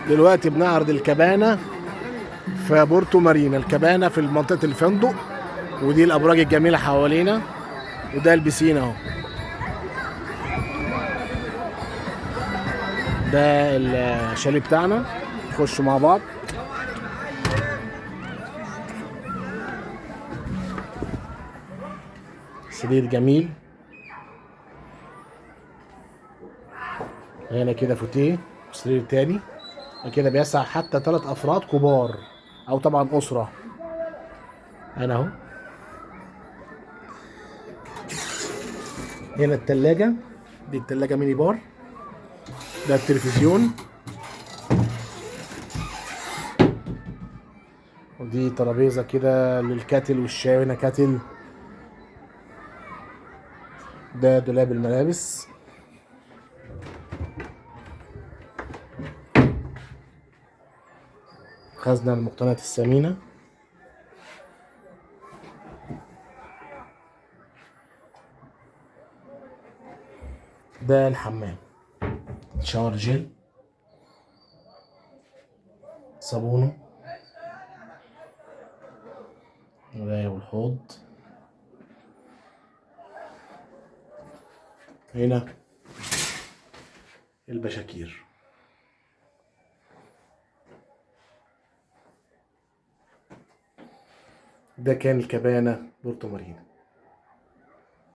دلوقتي بنعرض الكبانة في بورتو مارينا، الكبانة في منطقة الفندق، ودي الأبراج الجميلة حوالينا، وده البسين اهو. ده الشاليه بتاعنا، نخش مع بعض. سرير جميل هنا كده، فوتيه، سرير تاني كده بيسع حتى 3 افراد كبار او طبعا اسره. هنا اهو. هنا التلاجة، دي التلاجة ميني بار. ده التلفزيون، ودي ترابيزة كده للكاتل والشاي، هنا كاتل. ده دولاب الملابس. خزنة المقتنيات الثمينة. ده الحمام، شاور جيل، صابونه، مراية والحوض. هنا البشاكير. ده كان الكبانة بورتو مارينا.